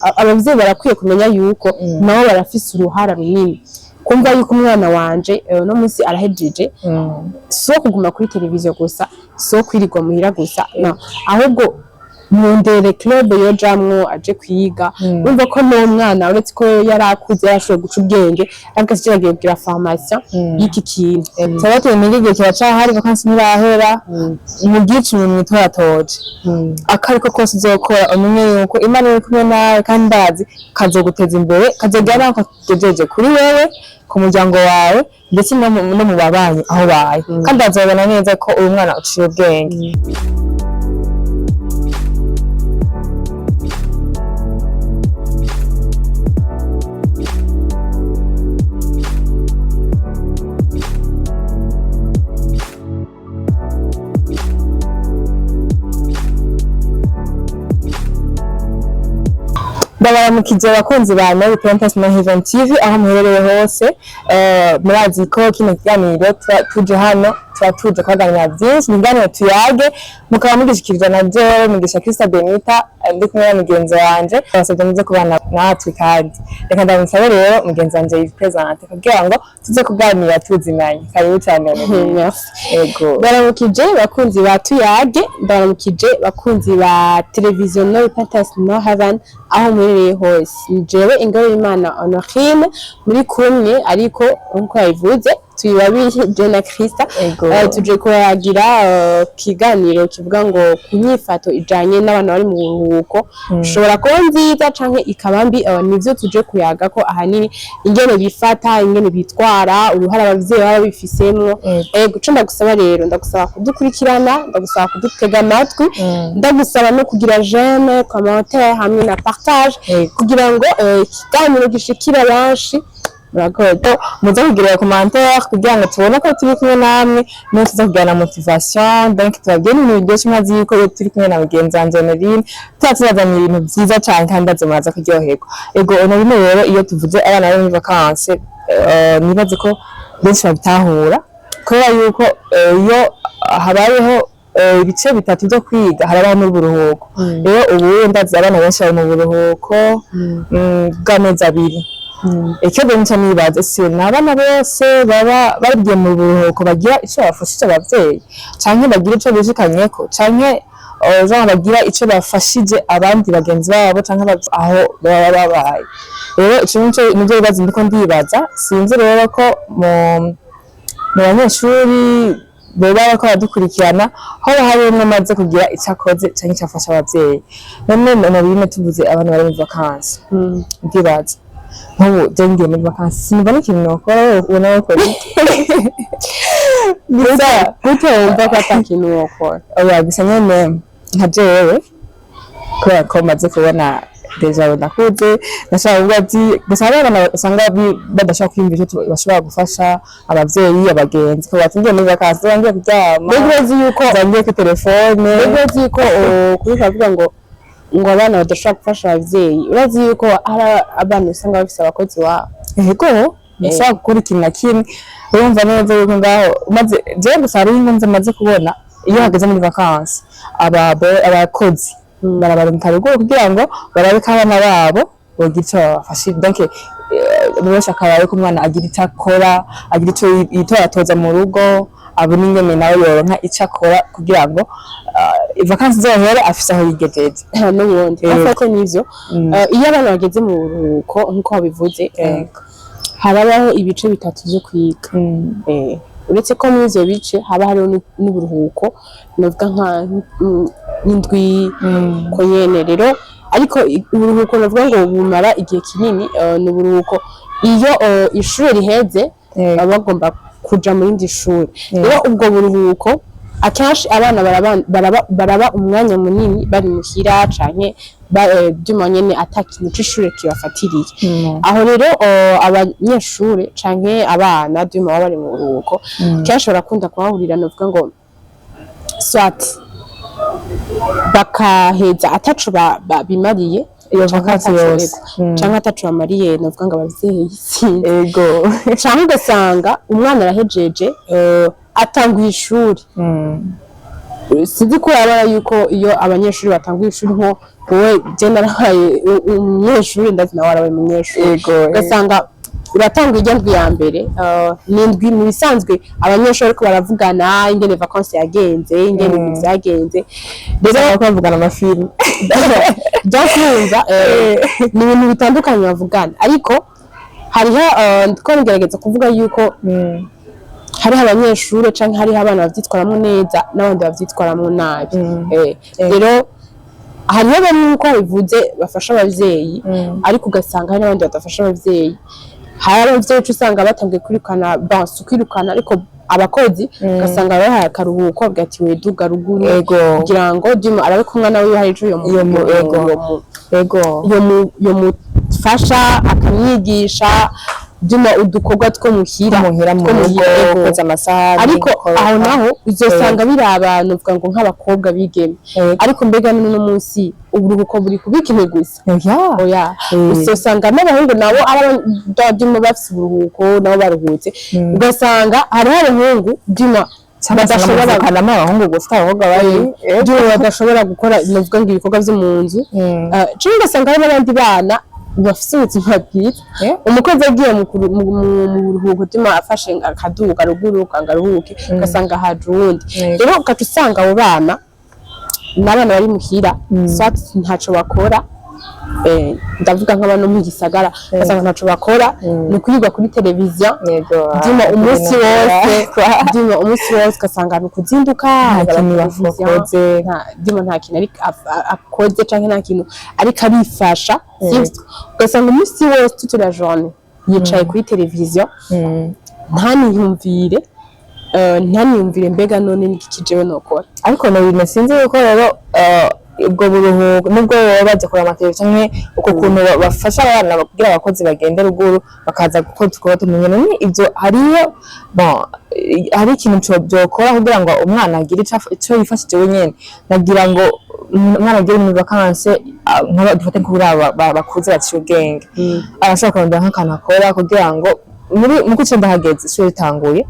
Abavyeyi barakwiye kumenya yuko nabo barafise uruhara runini kumva yuko umwana wanje uno munsi arahejeje, si uwo kuguma kuri televiziyo gusa, si uwo kwirirwa muhira gusa, no ahubwo mundere club yojamwo aje kwiga. Urumva ko n'uwo mwana, uretse ko yari akuze, yarashoboye guca ubwenge, ariko asigaye agiye kugira formation y'iki kintu. Tuba tubimenye, igihe kiracahari, vacances ntirahera. Mu bwicumi mwitoratoje akariko kose uzokora, umenye yuko Imana iri kumwe nawe, kandi ndazi kazoguteza imbere, kazogira naho kagejeje kuri wewe, ku muryango wawe, ndetse no mu babanyi aho ubaye, kandi azobona neza ko uyu mwana uciye ubwenge. Ndabaramukije abakunzi ba No Repentance No Heaven TV aho muherereye hose. Murazi ko kino kiganiro tuba tuje hano, tuba tuje kubaganira byinshi. Ni ikiganiro Tuyage, mukaba mugishikirizwa na jewe Mugisha Krista Benita, ndi kumwe na mugenzi wanje. Abasabye muze kubana natwe, kandi reka ndamusabe rero mugenzi wanje yiprésente kugira ngo tuze kuganira tuzimanye. Karibu cyane. Merci. Ego. Ndaramukije bakunzi ba Tuyage, ndaramukije bakunzi ba televiziyo No Repentance No Heaven aho muherereye hose. Ni jewe Ingabire Imana Honorine muri kumwe, ariko nkuko yabivuze turi babiri, je na Krista. Ego. Tuje kubagira kiganiro kivuga ngo ku nyifato ijanye n'abantu bari mu buruhuko, ishobora kuba nziza canke ikaba mbi. Nivyo tuje kuyaga ko ahanini, ingene bifata, ingene bitwara, uruhara abavyeyi baba bifisemwo. Ego. Ego, ico ndagusaba rero, ndagusaba kudukurikirana, ndagusaba kudutega amatwi, ndagusaba no kugira j'aime, commentaire hamwe na partage kugira ngo ikiganiro gishikire benshi. Murakoze. Muze kugira commentaire kugira ngo tubone ko turi kumwe namwe, no tuze kugira na motivation. Donc tubabwire ibintu biryoshye. Mwazi yuko iyo turi kumwe na mugenzi wanje Honorine tuba tubazaniye ibintu vyiza cane, kandi ndazi muraza kuryoherwa. Ego Honorine, rero iyo tuvuze abana bari muri vacances, nibaze ko benshi babitahura, kubera yuko iyo habayeho ibice bitatu vyo kwiga, harabaho n'uburuhuko. Rero ubu ndazi abana benshi bari mu buruhuko bw'amezi 2. Ikibazo nico nibaza: ese ni abana bose baba bagiye mu buruhuko bagira ico bafashije abavyeyi, canke bagira ico bishikanyeko, canke genre bagira ico bafashije abandi bagenzi babo canke aho baba babaye? Rero ico nico nivyo bibazo ndiko ndibaza. Sinzi rero ko mu banyeshuri boba bariko baradukurikirana hoba hari umwe amaze kugira ico akoze canke ico afasha abavyeyi. None Honorine, tuvuze abantu bari muri vacances, ndibaza nk'ubu je ngiye muri vacances sinumva n'ikintu nokora. Wowe ubona wokora iki gusa? Gute wumva ko ata kintu wokora? Oya, gusa nyene nka jewe, kubera ko maze kubona déjà ndakuze, ndashaka kuvuga ati gusa hari abana usanga badashobora kwiyumvira ico bashobora gufasha abavyeyi, abagenzi, ko bati ngiye muri vacances ngiye kuryama. Mbega urazi yuko ngiye kuri telefone. Mbega urazi yuko kuri kavuga ngo abana badashobora gufasha abavyeyi, urazi yuko hari abana usanga bafise abakozi wabo? Ego, ntashobora gukora ikintu na kimwe. Urumva neza yuko ngaho umaze, jewe gusa hariho ingo maze kubona, iyo hageze muri vacances abakozi barabarungika ruguru kugira ngo barabe ko abana babo bogira ico babafashije. Donc benshi akaba ko umwana agira ico akora, agira ico yitoratoza mu rugo, abona ingene nawe yoronka ico akora kugira ngo vacances zohere afise aho yigejeje. N'ubundi afate n'ivyo. Iyo abana bageze mu buruhuko, nk'uko wabivuze, harabaho ibice bitatu vyo kwiga. Uretse ko muri ivyo bice haba hariho n'uburuhuko, novuga nka nk'indwi ko nyene rero, ariko uburuhuko novuga ngo bumara igihe kinini, ni uburuhuko iyo ishure riheze, baba bagomba kuja mu rindi shure. Rero ubwo buruhuko akenshi abana baraba umwanya munini bari muhira canke byuma nyene ata kintu c'ishure kibafatiriye. Aho rero abanyeshure canke abana byuma baba bari mu buruhuko, kenshi barakunda kuhahurira, novuga ngo soit bakaheza ataco bimariye Iyo canke vacances ataco yose. ego, canke ataco bamariye, novuga ngo abavyeyi sinzi, canke ugasanga umwana arahejeje, atanguye ishuri. Sinzi ko urabona yuko iyo abanyeshuri batanguye ishuri nko Wowe, je narabaye umunyeshuri, ndazi nawe warabaye umunyeshuri. Ugasanga uratanga irya ndwi ya mbere, ni indwi mu bisanzwe abanyeshuri ariko baravugana ingene vacances yagenze, ingene ibintu vyagenze. Rero ko bavugana amafilms. Donc urumva, ni ibintu bitandukanye bavugana, ariko hariho, ndiko ngerageza kuvuga yuko hariho abanyeshuri canke hariho abana bavyitwaramwo neza n'abandi bavyitwaramwo nabi. Rero hariho bamwe, nkuko bivuze, bafasha abavyeyi, ariko ugasanga hari n'abandi badafasha abavyeyi. Hari abavyeyi uca usanga batangiye kwirukana, bon, si ukwirukana, ariko abakozi ugasanga babahaye akaruhuko, bavuga ati: "Weduga ruguru," kugira ngo dimo arabe ko umwana wiwe hari ico yomufasha, akamwigisha dimo udukorwa two muhira. Muhira mu two rugo. Muhira, ego. Koza amasahani, Ariko gukoropa. aho naho uzosanga biri abantu uvuga ngo nk'abakobwa bigeme. Ariko mbega n'uno munsi uburuhuko buri kubikime gusa? Oya. Oya. Uzosanga n'abahungu nabo ari dimo bafise uburuhuko, nabo baruhutse. Ugasanga hariho abahungu dimo badashobora Badashobora, abahungu gusa, abakobwa bari dimo badashobora gukora, novuga ngo ibikorwa vyo mu nzu. Canke ugasanga hari n'abandi bana bafise ubuzima bwiza. Umukozi agiye mu buruhuko, dimo afashe akaduga ruguru ngo aruhuke, ugasanga haje uwundi. Rero ugaca usanga abo bana n'abana bari muhira, soit ntaco bakora, ndavuga nk'abana mu gisagara, ugasanga ntaco bakora, ni ukwirirwa kuri televiziyo dimo umunsi wose, dimo umunsi wose, ugasanga ni ukuzinduka Nta araba kintu televiziyo, bakoze. Dimo nta kintu ariko akoze canke nta kintu ariko arifasha, sivyo? Ugasanga umunsi wose, toute la journée, yicaye kuri televiziyo, ntaniyumvire mbega none niki jewe nokora. Ariko no sinzi yuko rero, ubwo buruhuko nubwo baba baje kureba amateleviziyo canke uko kuntu bafasha abana kugira abakozi bagende ruguru bakaza gukora udukorwa tumenye, none ivyo hariyo, bon, hari ikintu vyokora kugira ngo umwana agire ico yifashije wenyene. Nagira ngo umwana agere muri vacances, nk'aba dufate kuri aba bakuze baciye ubwenge, arashobora kurondera nk'akantu akora kugira ngo muri mu kw'icenda hageze ishuri ritanguye,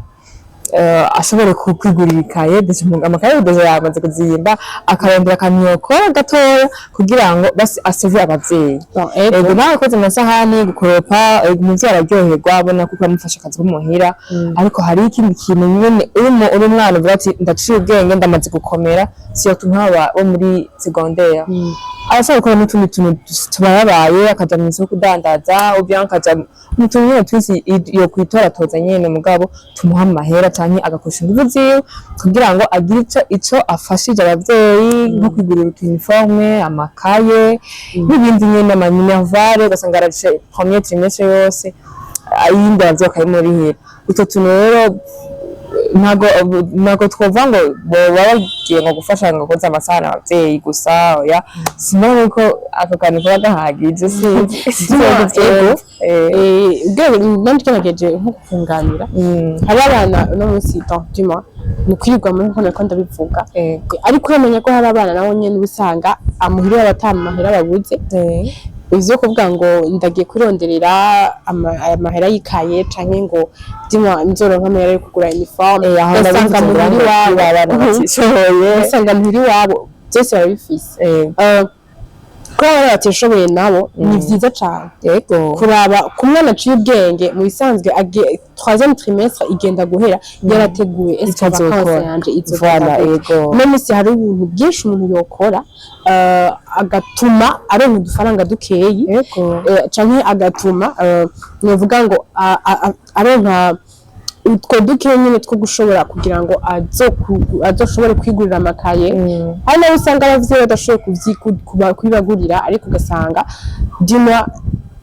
ashobore kwigurira ikaye. Déjà amakaye déjà yamaze kuzimba, akarondera akantu yokora gatoya kugira ngo basi asove abavyeyi. Bon, ego. Ego, nawe koza amasahani, gukoropa, ego, umuvyeyi araryoherwa abona kuko amufasha akazi ko muhira, ariko hari ikindi kintu nyene uri umwana uvuga ati: "Ndaciye ubwenge, ndamaze gukomera." Surtout nk'aba bo muri secondaire, arashobora gukora n'utundi tuntu tubayabaye, akaja mw'isoko kudandaza, ou bien akaja mu tuntu nyene twinshi yo kwitoratoza nyene, mugabo tumuha amahera, canke agakoresha inguvu ziwe kugira ngo agire ico afashije abavyeyi, nko kwigurira utu uniforme, amakaye n'ibindi nyene, ama minerval, ugasanga ararishe premier trimestre yose, ayindi abavyeyi bakayimurihira. Utwo tuntu rero ntago twova ngo boba bagiye ngo gufasha ngo koza amasahani abavyeyi gusa. Oya, simbona yuko ako kantu kuba gahagije, sinzi. Ego. Ubwenge nanje ngerageje nko kukunganira, hari abana uno munsi, donc du moins ni ukwirirwa muri nko nariko ndabivuga, ariko uramenya ko hari abana nabo nyene uba usanga amuhira ata mahera babuze. Ivyo kuvuga ngo ndagiye kwironderera amahera y'ikaye canke ngo dimo nzoronka amahera yo kugura uniforme, Aho ugasanga ndabivuze muhira ngo iwabo abana batishoboye. Ugasanga muhira iwabo byose barabifise. Kuba abana batishoboye nabo ni vyiza cane kuraba ku mwana aciye ubwenge. Mu bisanzwe troisième trimestre igenda guhera yarateguye: ese Ico azokora. vacances yanje izogenda Voilà, gute? ego. Uno munsi hari ubuntu bwinshi umuntu yokora, agatuma aronka udufaranga dukeyi, canke agatuma, novuga ngo aronka utwo dukeyi nyene two gushobora kugira ngo azoshobore kwigurira amakaye. Hari n'abo usanga abavyeyi badashoboye kubibagurira, ariko ugasanga dima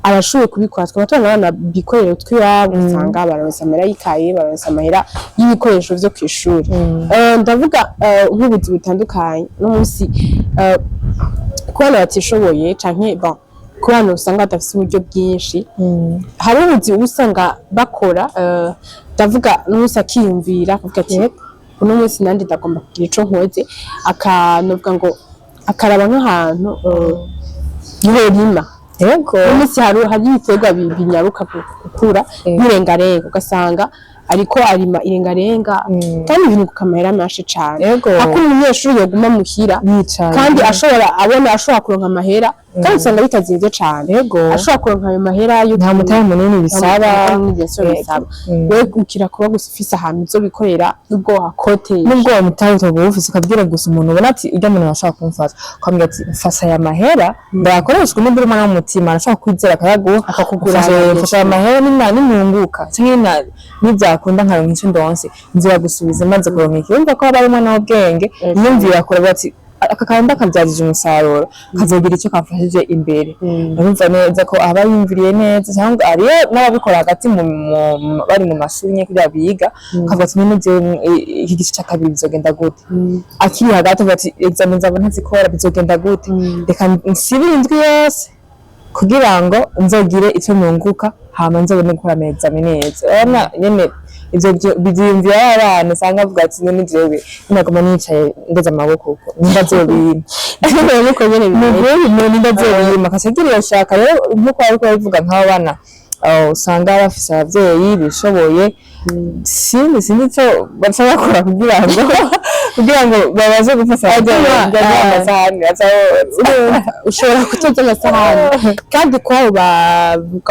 arashoboye kubikora. Tukaba tubona abana bikorera utwiwabo, ugasanga baronse amahera y'ikaye, baronse amahera y'ibikoresho vyo kw'ishuri. Ndavuga nk'ubuzi butandukanye no munsi, ku bana batishoboye canke, bon, ku bana usanga badafise uburyo bwinshi, hari ubuzi uba usanga bakora. Ndavuga n'umunsi akiyumvira akavuga ati: "Uno munsi nanje ndagomba kugira ico nkoze," akanovuga ngo akaraba nk'ahantu yorima. Uno munsi hari ibiterwa binyaruka gukura nk'irengarenga, ugasanga Ariko arima irengarenga kandi ibintu ku kamahera menshi cane. Hako umunyeshuri yoguma muhira yicaye kandi ashobora abona ashobora kuronka amahera, kandi usanga bitazimvye cane. Ashobora kuronka ayo mahera yo Nta mutahe munini bisaba. Bisaba. We ukira kuba gusa ufise ahantu uzobikorera, nubwo wahakotesha. Nubwo uwo mutahe utaba uwufise, ukabwira gusa umuntu ubona ati ujya muntu arashaka kumfasha, ukamubwira ati mfasha aya mahera ndayakoreshwa, n'ubwo uri umwana w'umutima arashaka kwizera akayaguha. Akakugura. Mfasha aya mahera, nimyunguka canke nibyakunda nkaronka ico ndonse, nzoyagusubiza maze kuronka iki. Urumva ko aba ari umwana w'ubwenge, yiyumvira kure, avuga ati aka kantu ndakabyajije umusaruro kazogira icyo kamfashije imbere. Urumva neza ko aba yumviriye neza, cyangwa hariyo n'ababikora hagati bari mu mashuri nyine kugira biga, akavuga ati none jewe iki gice ca kabiri bizogenda gute? Akiri hagati avuga ati examen nzaba ntazikora, bizogenda gute? Reka nsibire indwi yose kugira ngo nzogire icyo nunguka, hama nzobone gukora ama examen neza. Urabona nyene ivyo bivyiyumvira abana, usanga avuga ati none jewe naguma nicaye ndeze amaboko uko, nimba azobimpa? Niko nyene bimeze. Nukuri none ndazobimpa, akaca agira iyo shaka. Rero nkuko bariko babivuga, nk'abo bana usanga bafise abavyeyi bishoboye, sinzi ico baca bakora kugira ngo babashe gufasha abavyeyi amasahani aca Urumva, ushobora kutoza amasahani, kandi kwabo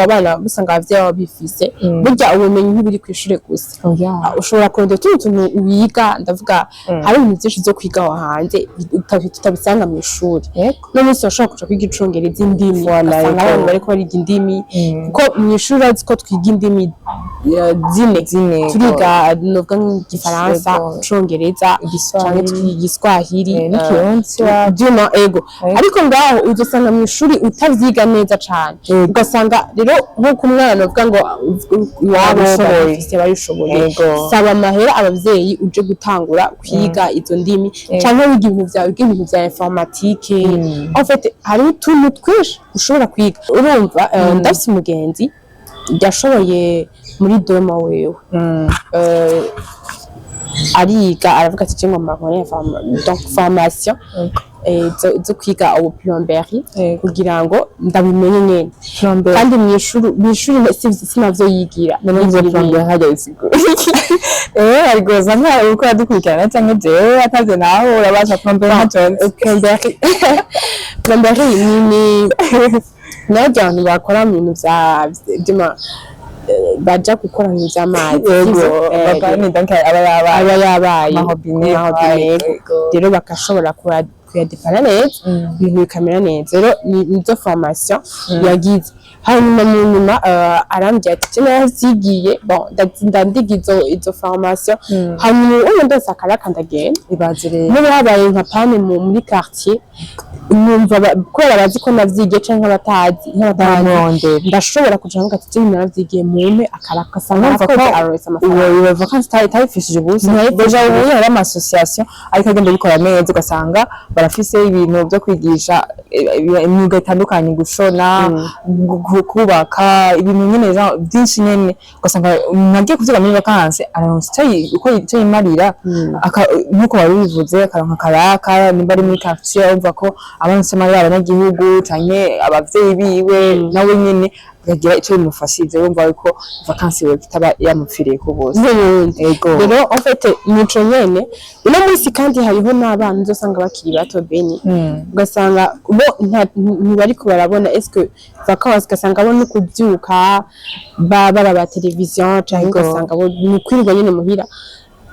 bana usanga abavyeyi baba bifise. Burya ubumenyi ntiburi kw'ishure gusa. Oya. Ushobora kurondera utundi tuntu wiga. Ndavuga hari ibintu byinshi byo kwiga aho hanze tutabisanga mu ishuri. No munsi urashobora kuja kwiga icongereza, indimi. Voilà, ugasanga abantu bariko bariga indimi, kuko mu ishuri urazi ko twiga indimi zine. Zine. Turiga novuga nk'igifaransa, icongereza, Igiswahili. canke twiga igiswahili, N'ikirundi. Duma ego. Ariko ngaho uzosanga mu ishuri utavyiga neza cane. Ugasanga rero nk'uko umwana uvuga ngo iwabo Babishoboye. babifise, babishoboye, saba amahera abavyeyi uje gutangura kwiga izo ndimi, canke wiga ibintu vyawe, wiga ibintu vya informatique. En fait hariho utuntu twinshi ushobora kwiga. Urumva, ndafise umugenzi yashoboye muri doma wewe, ariga, aravuga ati je ngomba nkore donc formation zo kwiga ubu plomberie kugira ngo ndabimenye nyene. Plomberie. Kandi mw'ishuri sinavyo yigira. None nzo Yigira ibindi. Plomberie hajya bisigura ariko nka uriko uradukurikirana canke jewe atavyo nawe urabasha, plomberie ntaco nzi. Plomberie ni naryo abantu bakora mu bintu vya vy'ama baja gukora mu bintu vy'amazi. Sivyo? Papa ni donc aba yabaye aba yabaye ama robinet. Ama robinet. Rero bagashobora kuyadepana neza, ibintu bikamera neza. Rero nizo formation yagize. Hanyuma mu nyuma arambwira ati je naravyigiye, bon, ndandiga izo formation, hanyuma ubu ndose akaraka ndagenda. Ibaze rero. N'ubu habaye nka panne muri quartier, numva kubera bazi ko navyigiye canke abatazi nk'abatazi, Baramurondera. ndashobora kuja nkavuga ati je naravyigiye, mumpe akaraka, asanga Urumva ko arakoze, aronse amafaranga. Iyo vacances itayifishije ubusa. Ntayifishije Déjà ubu ubusa. hari ama association ariko agenda bikora neza, ugasanga barafise ibintu byo kwigisha imyuga itandukanye, gushona, kubaka, ibintu nyene byinshi nyene, ugasanga umuntu agiye kuvyiga muri vacances araronsa uko ico yimarira, nkuko wari ubivuze, akaronka akaraka nimba ari muri quartier, urumva ko abaronse amarira abanyagihugu canke abavyeyi biwe, nawe nyene akagira ico bimufashije. Urumva yuko vacances iwe itaba yamupfiriye ku busa. N'ubundi Ego. Rero en fait nico nyene uno munsi. Kandi hariho n'abana uzosanga bakiri bato, beni, ugasanga bo ntibariko barabona est-ce que vacances, ugasanga bo no kuvyuka baraba televiziyo canke ugasanga bo ni ukwirirwa nyene muhira.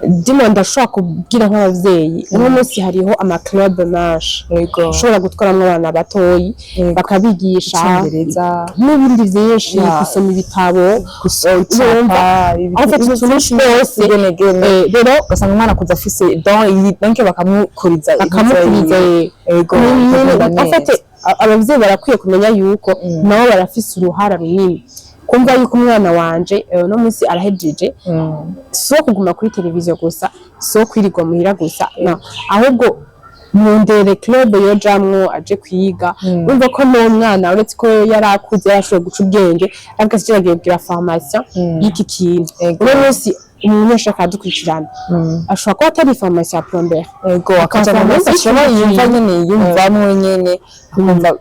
Ndimo ndashobora kubwira nk'abavyeyi, uno munsi hariho ama club menshi ushobora gutwaramwo abana batoyi, bakabigisha Icongereza. n'ibindi vyinshi, gusoma ibitabo, gucapa. En fait utuntu twose. Utugenegene. Rero ugasanga umwana akuze afise don iyi, donc bakamukuriza. Bakamukuriza. Ego. Bikagenda En fait neza. abavyeyi barakwiye kumenya yuko nabo barafise uruhara runini, kumva yuko umwana wanje uno munsi arahejeje, si uwo kuguma kuri televiziyo gusa, si uwo kwirirwa muhira gusa, no, ahubwo mwondere club yojamwo aje kwiga. Urumva ko n'uwo mwana, uretse ko yari akuze, yarashoboye guca ubwenge, ariko ati agiye kugira formation y'iki kintu. Uno munsi Umunyeshuri akadukurikirana, ashobora kuba atari formation ya plomberie, Ego, akaja mu muri ashobora yumva nyene, yumvamwo nyene, akumva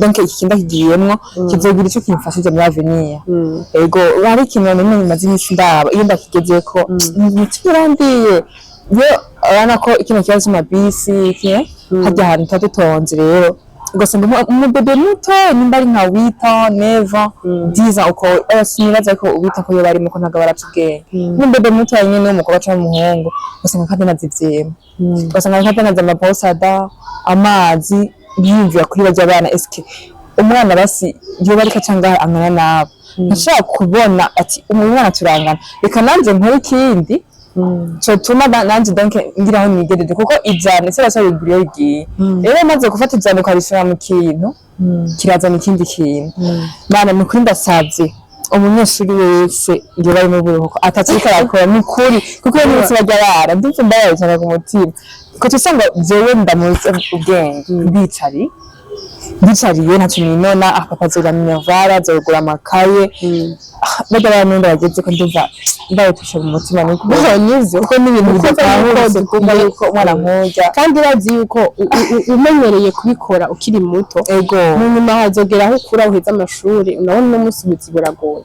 donc iki kintu kigiyemwo kizogira ico kimfashije muri avenir. Ego, hari ikintu namenye maze iminsi ndaba, iyo ndakigezeko imitima irandiye. Iyo urabona ko kino kibazo c'amabisi iki harya hantu tuba dutonze rero, ugasanga umubebe muto, nimba ari nka 8 ans, 9 ans, 10 ans uko, oya, sinibaza ko uwita ko yoba arimo, ko ntabwo aba araca ubwenge. N'umubebe muto nyene w'umukobwa canke w'umuhungu, ugasanga kandi anazivyema, ugasanga ariko adandaza amabrosada, amazi, yiyumvira kuri barya bana. Eske umwana basi yoba ariko aca ngaha angana nabo, ntashobora kubona ati umwana turangana, reka nanje nkore ikindi cotuma nanje donc ngira aho nigejeje, kuko 100 ese basa bigura iyo rigiye. Rero umaze gufata 100 ukarishora mu kintu, kirazana ikindi kintu. Mana, ni ukuri ndasavye umunyeshuri wese iyo bari mu buruhuko ataciko arakora, ni ukuri, kuko iyo nibutse barya bara ndumva mbabaye cyane ku mutima, kuko usanga jewe ndamuzi ubwenge, ndicari ndicariye ntacyo ninona. Ah, papa azogura minerval, azogura amakaye. Ah, barya bana n'undi bageze ko ndumva ndabatusha mu mutima, ni ukuri. Nivyo. Kuko n'ibintu Kuko bidatahutse yuko kumva yuko umwana nk'urya kandi bazi yuko umenyereye kubikora ukiri muto, mu nyuma hazogera aho ukura uheze amashuri, unabona uno munsi ubuzi buragoye,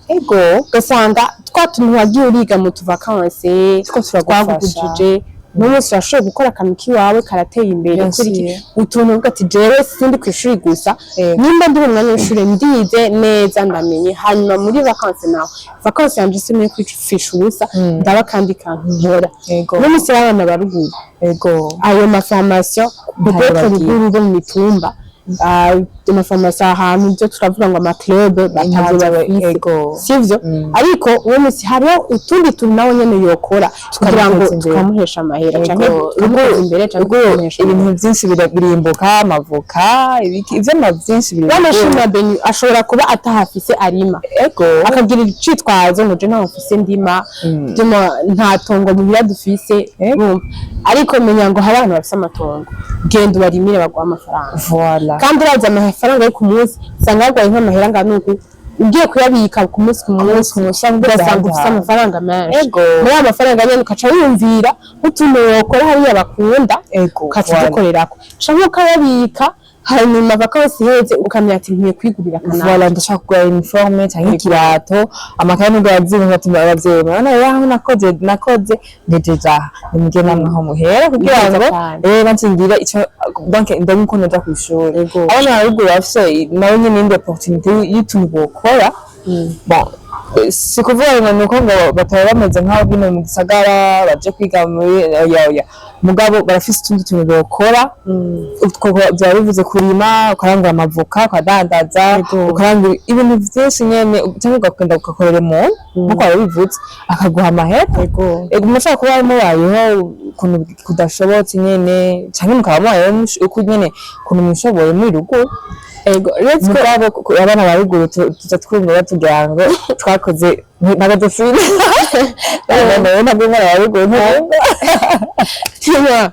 ugasanga twa tuntu wagiye uriga mu tuvacances Two turagufasha. twagugujije, uno munsi urashoboye gukora akantu k'iwawe karateye imbere. Bien Kuri iki sûr. utuntu uvuga ati jewe sindi kw'ishuri gusa, nimba ndi mu mwanya w'ishuri ndize neza ndamenye, hanyuma muri vacances naho, vacances yanje simwe kwifisha ubusa, ndaba kandi kantu nkora. Uno munsi abana ba ruguru, ayo maformation Ntayo peut-être bagira. ruguru bo mu mitumba, amaformation ahantu ibyo turavuga ngo amaclub batavyo Ntabyo bafise, sivyo? Ariko uwo munsi hariho utundi tuntu nawe nyene yokora kugira ngo Tukamuteza imbere. tukamuhesha amahera canke tukamuteza imbere canke Ruguru tukamuhesha amahera. Ibintu byinshi birimbuka, amavoka, ibiki, ivyama byinshi birimbuka. Wamashima Beni ashobora kuba atahafise arima, akagira icitwazo ngo je ntaho mfise ndima, ndima nta tongo muhira dufise. Urumva? Ariko menya ngo hari abantu bafise amatongo, genda ubarimire baguha amafaranga. Voilà. Kandi urazi amafaranga yo ku munsi usanga barwaye nk'amahera angana uku, ugiye kuyabika ku munsi ku munsi ugasanga ufise amafaranga menshi. Muri ayo mafaranga nyene ukaca wiyumvira nk'utuntu wokora hariya bakunda, ukaca udukorerako canke ukayabika, hanyuma vacances iheze ukamenya ati nkwiye kwigurira akanaka. Voilà, ndashaka kugura uniforme canke ikirato, amakaye nubwo yazimye, ngatuma abavyeyi murabona rero aho nakoze ngejeje aha, nimugire namwe aho muhera kugira Neza ngo cane. Nanje ngire ico, donc ndabona uko noja kw'ishuri. Abana ba ruguru bafise nabo nyene iyindi opportunité y'utuntu bokora. Bon, si kuvuga ngo nuko ngo bataba bameze nk'abo bino mu gisagara baje kwiga muri, oya oya, mugabo barafise utundi tuntu bokora. Utwo byaba bivuze kurima, ukarangura amavoka ukadandaza, ukarangura ibintu vyinshi nyene, cyangwa ugakunda ugakorera umuntu nkuko wari bivuze akaguha amahera. Ego, mushobora kuba mubayeho ukuntu kudashobotse nyene, canke mukaba mubayeho uko nyene ukuntu mwishoboye muri ruguru. Ego, let's go. Mugabo abana ba ruguru tuza twumva batubwira ngo twakoze ntabwo dufine nawe, ntabwo umwana wa ruguru ntibumva. Tima,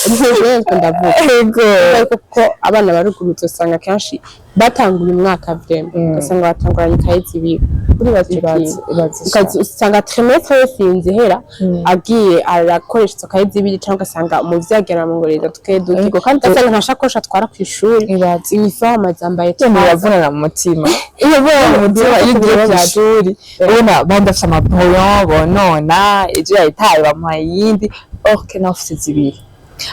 ntabwo ndavuga. Ariko kuko abana ba ruguru usanga kenshi batangura umwaka vraiment, ugasanga batanguranye ikaye zibiri kuri ico kintu. Ibaze. Usanga trimestre yose yinze ihera agiye arakoresha izo kaye zibiri, cyangwa ugasanga umuvyeyi agera amugurira duke duke, Kandi ugasanga nta shakoshi atwara kw'ishuri, Ibaze. uniforme zambaye Iyo biravunana mu mutima, iyo biravunana mu mutima iyo ugiye ku ishuri ubona abandi bafise amabrouillon bonona, ejo yayitaye bamuhaye iyindi, or que nawe ufise zibiri.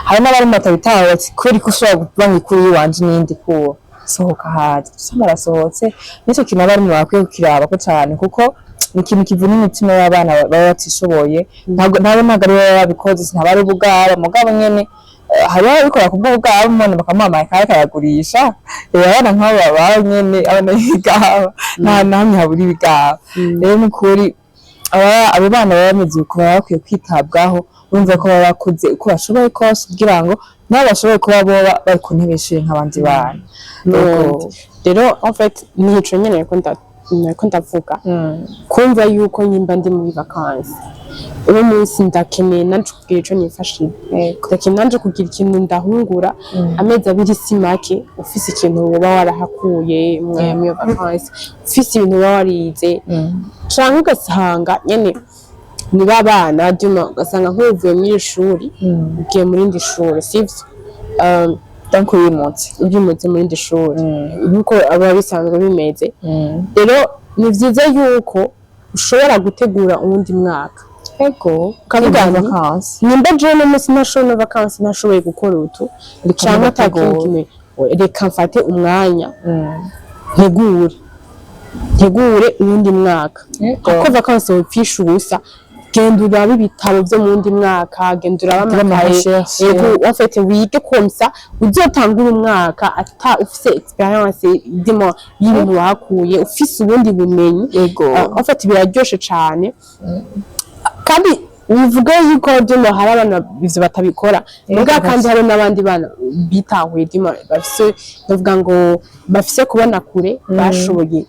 Hari n'abari batabitaye bati kubera ko ushobora kuba ngo ikuru y'iwanje n'iyindi kuwo sohoka haza, usanga arasohotse. Nicyo kintu abarimu bakwiye kukirabako cane, kuko ni ikintu kivuna imitima y'abana baba batishoboye. Ntabwo ari bo baba babikoze, ntabwo ari ubugaba, mugabo nyene hariho ababikora ku bw'ubugaba, umuntu bakamuha amakaye akayagurisha. Abana nk'abo baba nyene abana b'ibigaba, nta na hamwe habura ibigaba. Rero ni ukuri abo bana baba bameze uko baba bakwiye kwitabwaho, urumva ko baba bakuze uko bashoboye kose kugira ngo nabo bashobore kuba boba bari ku ntebe y'ishuri nk'abandi bana. N'ubundi rero en fait nico nyene nariko ndavuga, kumva yuko nyimba ndi muri vacances uno munsi, ndakeneye nanje kugira ico nifashije, ndakeneye nanje kugira ikintu ndahungura. Amezi 2 si make. Ufise ikintu woba warahakuye muri iyo vacances, ufise ibintu woba warize, canke ugasanga nyene Ni ba bana duma ugasanga nk'uvuye muri iri shuri ugiye mu rindi shuri, sivyo? Donc wimutse. Ubimutse mu rindi shuri, nk'uko aba bisanzwe bimeze. Rero ni vyiza yuko ushobora gutegura uwundi mwaka. Ukavuga nti, vacances. Nimba jewe uno munsi ntashoboye no vacances, ntashoboye gukora utu canke ata kindi kintu, reka mfate umwanya ntegure uwundi mwaka. Kuko vacances wopfisha ubusa, genda urabe ibitabo vyo mu wundi mwaka, genda urabe Ugire ama amakaye. recherche. Yego, en fait wige comme ça uzotangura umwaka ata ufise expérience ndimo y'ibintu wahakuye, ufise ubundi bumenyi. En fait biraryoshe cane, kandi bivuga yuko dimo hari abana ivyo batabikora muga, kandi hari n'abandi bana bitahuye, dimo bafise, ndavuga ngo bafise kubona kure, bashoboye,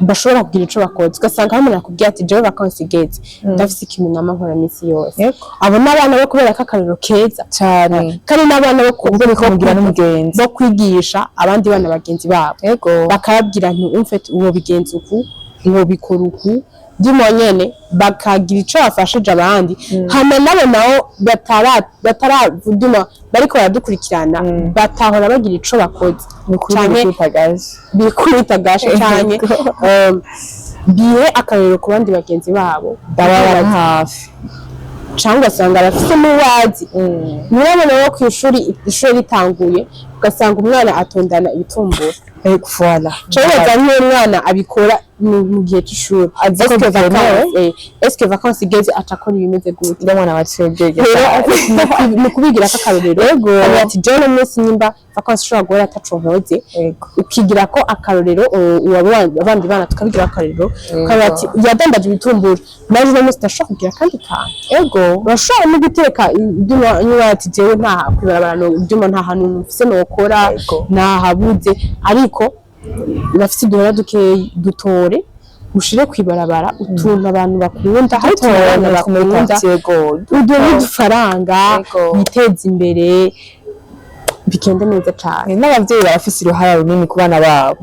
bashobora kugira ico bakoze. Ugasanga hari umuntu akubwiye ati: "Jewe vacances igeze, ndafise ikintu nama nkora misi yose." Abo n'abana bo kubera ko akarorero keza. Cane. Kandi n'abana bo Ubwo bikamugira n'umugenzi. bo kwigisha abandi bana bagenzi babo, bakababwira nti: "Umfete uwo bigenza uku, uwo bikora uku." Ndimo nyene bakagira ico bafashije abandi, hama nabo nabo bataravuduma bariko baradukurikirana, batahora bagira ico bakoze. Ni ukuri. Canke bikutagaje. Bikubita gashe canke bihe akarorero ku bandi bagenzi babo. Ndababara hafi. Canke ugasanga bafise n'uwazi murabona wo kw'ishuri, ishuri ritanguye ugasanga umwana atondana ibitumbura. Ego, voilà. Canke ugasanga nk'uwo mwana abikora mu gihe c'ishuri. Azi ko Est-ce que bikenewe. Est-ce que vacances igeze aca akora ibimeze gute? Iyo mwana baciye ubwenge Rero cyane. ni ukubigirako akarorero. Ukamenya ati: "Jewe uno munsi nimba vacances ishobora guhera ataco nkoze," ukigira ko akarorero, abandi bana tukabigira akarorero, ukavuga ati: "Yadandaje ibitumbura, naje uno munsi ndashobora kugira akandi kantu." Urashobora no guteka ibyuma, niba ati: "Jewe nta kwibarabara no ibyuma, nta hantu mfise nokora, nahabuze," ariko urafise uduhera dukeyi, dutore ushire kwibarabara utuntu abantu bakunda, hari utuntu abantu bakunda, uduhe udufaranga, biteze imbere, bigende neza cane. N'abavyeyi barafise uruhara runini ku bana babo.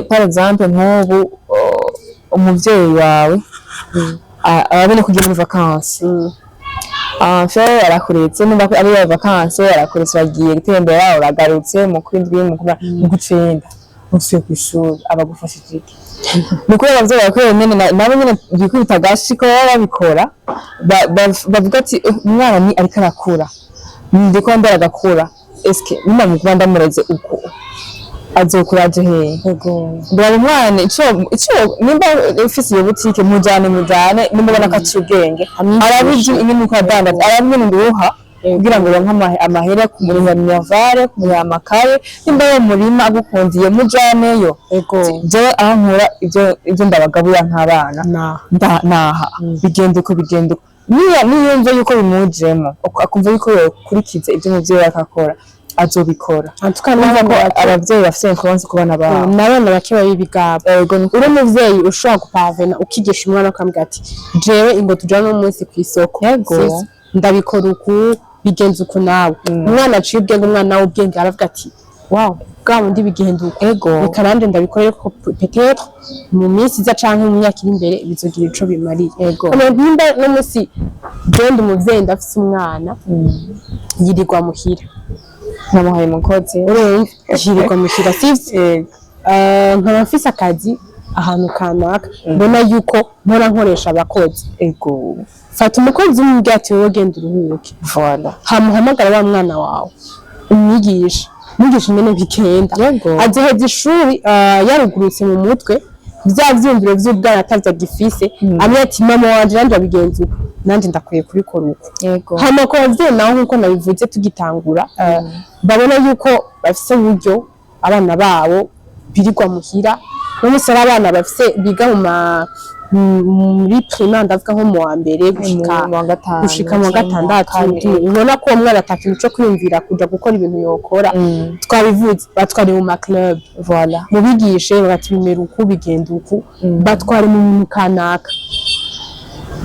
Par exemple nk'ubu umuvyeyi wawe arabona ko ugiye muri vacances, en fait arakuretse, nimba ari iyo vacances arakuretse, bagiye gutembera, uragarutse mu kwindwi, mu kw'icenda usubiye kw'ishuri, aba agufashije iki? Ni ukuri abavyeyi bakwiye nyene nabo nyene bikubita agashi ko baba babikora, bavuga ati: "Eh, umwana ni ariko arakura, ndiko ndera agakura, eske nimba mukuba ndamureze uko azokura aje hehe?" Ndaba umwana ico nimba ufise iyo butike, mujane nimba ubona ko aciye ubwenge, arabizi ingene uko adandaza, arabizi ingene nguha kugira ngo uronke amahera kumuriha minerval, kumuriha amakaye, nimba ari umurima agukundiye, mujaneyo. Jewe aho nkura ivyo ndabagaburira nk'abana naha bigenda uko, bigenda uko. Niyumva yuko bimujemo, akumva yuko yokurikiza ivyo umuvyeyi we akakora, azobikora. Antuka Urumva n'abana ko bake abavyeyi bafise influence ku bana babo. N'abana bake baba ibigabo. Ego, ni Uri umuvyeyi ushobora gupavena ukigisha umwana, ukamubwira ati: "Jewe ingo tujana uno munsi kw'isoko. Sisi, ndabikora uku, bigenza uku." Nawe umwana aciye ubwenge, umwana w'ubwenge aravuga ati: "Wow, bwa bundi bigenda uku, reka nanje ndabikorere ko peut-être mu minsi iza canke mu myaka iri imbere bizogira ico bimariye." Hama nimba no munsi jewe ndi umuvyeyi, ndafise umwana yirirwa muhira, Namuhaye umukozi. Urumva yirirwa muhira, sivyo? Ego. Nkaba mfise akazi ahantu kanaka, mbona yuko mpora nkoresha abakozi. Fata umukozi umubwira ati: "Wowe genda uruhuke." Voilà. Hama uhamagara wa mwana wawe, umwigisha, umwigisha ingene bigenda. Azoheza ishuri yarugurutse mu mutwe, vya vyiyumviro vy'ubwana atavyo agifise, amenya ati: "Mama wanje nanje abigenza uku, nanje ndakwiye kubikora uku." Hama ku bavyeyi naho, nkuko nabivuze tugitangura, babona yuko bafise uburyo abana babo birirwa muhira, no musi ari abana bafise biga muri primaire, ndavuga nko mu wa mbere gushika mu wa gatanu, gushika mu wa canke mu wa gatandatu, kane. Ubona ko uwo mwana ata kintu co kwiyumvira kuja gukora ibintu yokora. Twabivuze, batware mu ma club. Voilà. Mubigishe bati: "Bimera uku, bigenda uku." Batware mu bintu kanaka,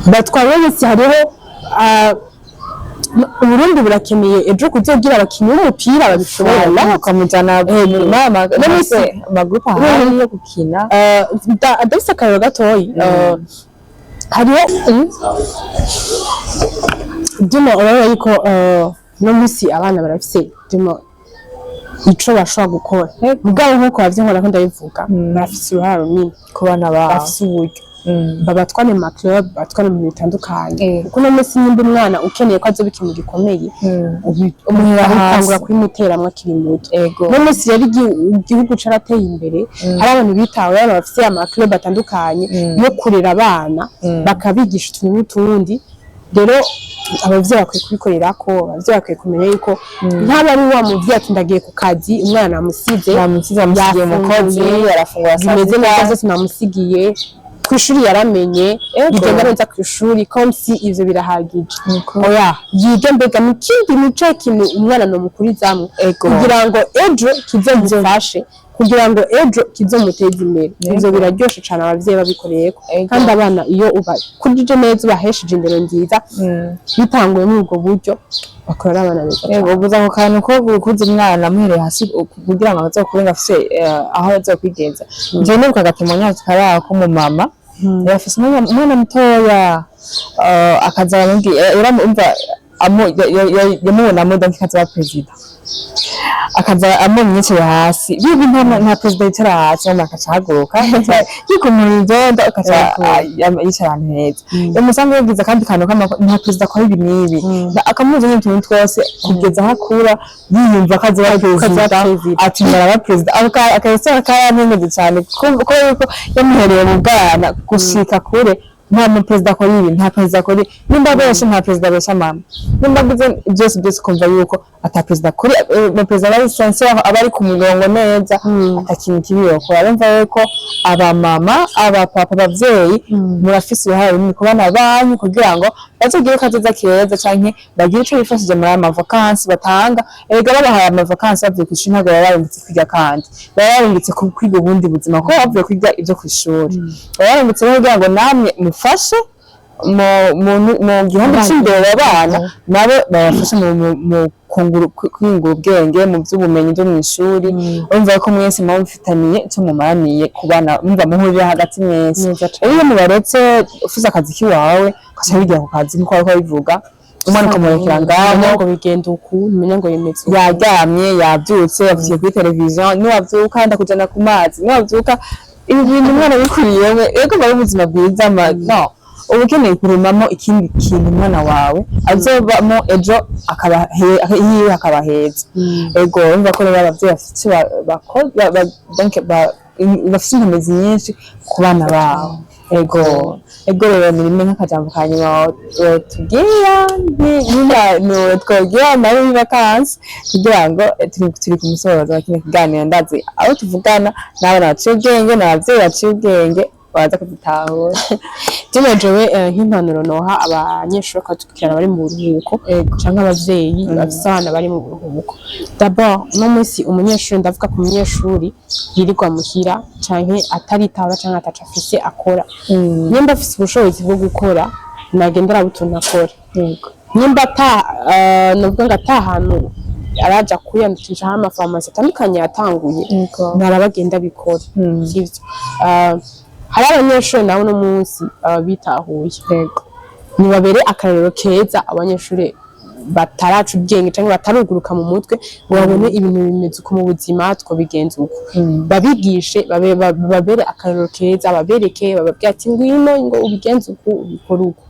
batware wese. Hariho Uburundi burakeneye ejo kuzogira abakinyi b'umupira babishoboye. Voilà, ukamujana ama groupe ahari yo gukina. Ndafise akarero gatoyi. Hariho duma urabona yuko no munsi abana barafise duma ico bashobora gukora, mugabo nkuko bavyo nkora ko ndabivuga, barafise uruhara runini ku bana babo. Bafise uburyo babatware mu ma club, babatware mu bintu bitandukanye, kuko uno munsi nimba umwana ukeneye ko azoba ikintu gikomeye, umuhera hasi. Utangura kubimuteramwo akiri muto. Uno munsi rero igihugu carateye imbere, hari abantu bitawe, abantu bafise ama club atandukanye yo kurera abana, bakabigisha utuntu n'utundi. Rero abavyeyi bakwiye kubikorerako, abavyeyi bakwiye kumenya yuko ntaba ari wa muvyeyi ati: "Ndagiye ku kazi, umwana namusize." Namusize, amusigiye umukozi. Yafunguye, arafungura saa bimeze sita. Neza byose namusigiye kw'ishuri, yaramenye, bigenda neza kw'ishuri, comme si ivyo birahagije. Niko. Oya, yige mbega nikindi nico kintu umwana nomukurizamwo kugira ngo ejo kizomufashe, kugira ngo ejo kizomuteze imbere. Ivyo biraryoshe cane abavyeyi babikoreyeko. Kandi abana iyo ubakurije neza, ubahesheje indero nziza, bitanguye muri ubwo buryo, bakora abana beza cane. Yego, ubuza ako kantu ko gukuza umwana amuhereye hasi kugira ngo azokure ngo afise aho azokwigenza. Jewe nibuka agatémoignage kari ko mu mama yari afise umwana mutoya, akaza aramubwira, yaramumva yamubonamo donc kazoba perezida, akaza amubonye yicaye hasi bibi, nta perezida yicara hasi. Mama akaca ahaguruka yikumura ivyondo, akaca yicara ahantu heza. Yamusanga yagize akandi kantu nta perezida akora ibi n'ibi. Akamuza n'utuntu twose kugeza aho akura yiyumva ko azoba perezida. Perezida. Ati: "Ndaraba perezida." Akahise karantemeze cyane kuko yuko yamuhereye mu bwana gushika kure, nta mu perezida akora ibi, nta perezida akora ibi, nimba benshi nta perezida abesha mama, nimba agize byose byose, ukumva yuko ata perezida akora, mu perezida aba ari sincère, aba ari ku murongo neza, ata kintu kibi yokora. Urumva yuko abamama, abapapa, abavyeyi murafise uruhare runini ku bana banyu kugira ngo bazogire kazoza keza canke bagire ico bifashije muri aya mavacances batanga. Erega babahaye amavacances bavuye kw'ishuri, ntabwo baba barungitse kwiga, kandi baba barungitse kwiga ubundi buzima, kuko bavuye kwiga ivyo kw'ishuri. Baba barungitse rero kugira ngo namwe mufashe mu gihombo c'indero, abana nabo babafashe mu kwiyungura ubwenge mu vy'ubumenyi bwo mw'ishuri. Urumva ko mwese muba mufitaniye ico mumaraniye ku bana, mumva muhurira hagati mwese. Neza cane. Rero iyo mubaretse, ufise akazi kiwawe, ugaca wigira ku kazi nkuko bariko babivuga, umwana ukamurekera ngaho. Umenya ngo bigenda uku, umenya ngo bimeze uku. Yaryamye, yavyutse, yavukiye kuri televiziyo, niwavyuka ndakujana ku mazi, niwavyuka ibi bintu umwana bikuriyemo. Rero ari ubuzima bwiza no uba ukeneye kuremamo ikindi kintu umwana wawe azobamo ejo, akaba hiwe hakaba heza. Ego, urumva ko rero abavyeyi bafite ico bakora, donc bafise inkomezi nyinshi ku bana babo. Ego, rero ni rimwe nk'akajambo ka nyuma tubwira nk'impanuro twobwira nabo muri vacances kugira ngo turi ku musozo wa kino kiganiro. Ndazi abo tuvugana n'abana baciye ubwenge n'abavyeyi baciye ubwenge baza kudutahura. Jene jewe nk'impanuro noha abanyeshuri bakadukurikirana bari mu buruhuko canke abavyeyi bafise abana bari mu buruhuko, d'abord uno munsi umunyeshuri, ndavuga ku munyeshuri yirirwa muhira canke ataritaba canke ataco afise akora, nimba afise ubushobozi bwo gukora, nagenda araba utuntu akora. Nimba ata novuga ngo ata hantu araja kwiyandikishaho, amafarumasi atandukanye yatanguye, ntaraba agenda abikora. Sivyo? Hari abanyeshuri nabo uno munsi bitahuye, nibabere akarorero keza abanyeshuri bataraca ubwenge canke bataruguruka mu mutwe, ngo babone ibintu bimeze uko mu buzima, twobigenza uko. Babigishe, babere akarorero keza, babereke, bababwire ati: "Ngwino ngo ubigenze uku, ubikore uku."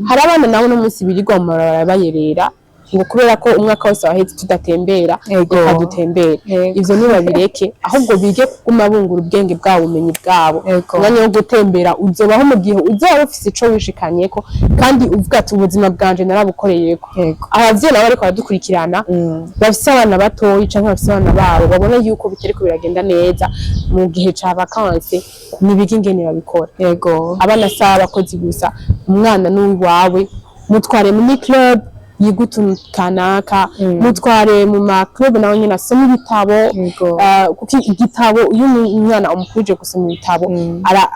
Hari abana nabo uno munsi birirwa mu mabarabara bayerera, ngo kubera ko umwaka wose waheze tudatembera, reka dutembere. Ivyo ntibabireke, ahubwo bige kuguma bungura ubwenge bwabo, ubumenyi bwabo. Umwanya wo gutembera uzobaho mu gihe uzoba ufise ico wishikanyeko kandi uvuga ati: "Ubuzima bwanje narabukoreyeko." Abavyeyi nabo bariko baradukurikirana bafise abana batoyi canke bafise abana babo babona yuko bitariko biragenda neza mu gihe ca vacances, nibige ingene babikora. Abana si abakozi gusa, umwana n'uwawe. Mutware muri club yiga utuntu kanaka, mutware mu ma club nawe nyene asome ibitabo. Kuko igitabo, iyo umwana umukurije gusoma ibitabo,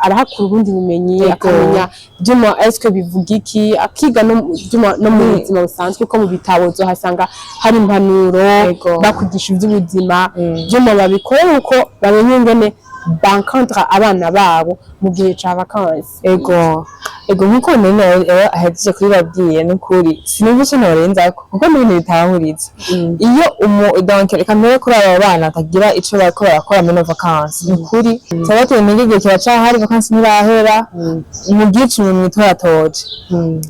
arahakura ubundi bumenyi, akamenya vyuma eske bivuga iki, akiga no vyuma no mu buzima busanzwe, kuko mu bitabo uzohasanga hari impanuro, bakwigisha ivy'ubuzima. Vyuma babikore uko bamenye ingene baencadra abana babo mu gihe ca vacances. Ego. Ego, nkuko nene rero ahejeje kubibabwiye, n'ukuri sinumva ico norenzako, kuko n'ibintu bitahuritse. Iyo umu donc reka mbere kuri aba bana batagira ico bariko barakora muri vacances, nukuri tubateye intege, igihe kiracahari, vacances ntirahera. Mugire ikintu mwitoratoje,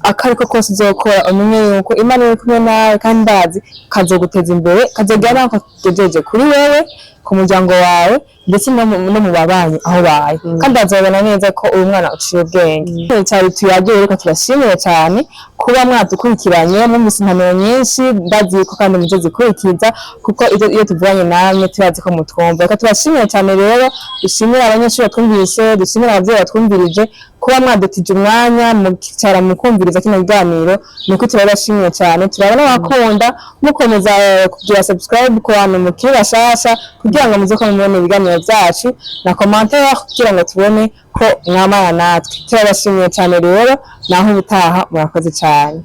akariko kose uzokora, umenye yuko Imana iri kumwe nawe, kandi ndazi kazoguteza imbere, kazogera naho kagejeje kuri wewe, ku muryango wawe, ndetse no mu babanyi aho baye, kandi bazobona neza ko uyu mwana uciye ubwenge. Cyari tuyagiye, reka turashimire cyane kuba mwadukurikiranye, mwumvise impanuro nyinshi, ndazi ko kandi muzo zikurikiza, kuko iyo tuvuganye namwe turazi ko mutwumva. Reka turashimire cyane rero, dushimire abanyeshuri batwumvise, dushimire abavyeyi batwumvirije, kuba mwadutije umwanya mukicara mukumviriza kino kiganiro. Nuko turabashimiye cyane, turabona bakunda mukomeza kugira subscribe ku bantu mukiri bashasha, kugira ngo muze ko mubone ibiganiro byacu, na commentaire kugira ngo tubone ko mwamana natwe. Turabashimiye cyane rero, naho ubutaha, murakoze cyane.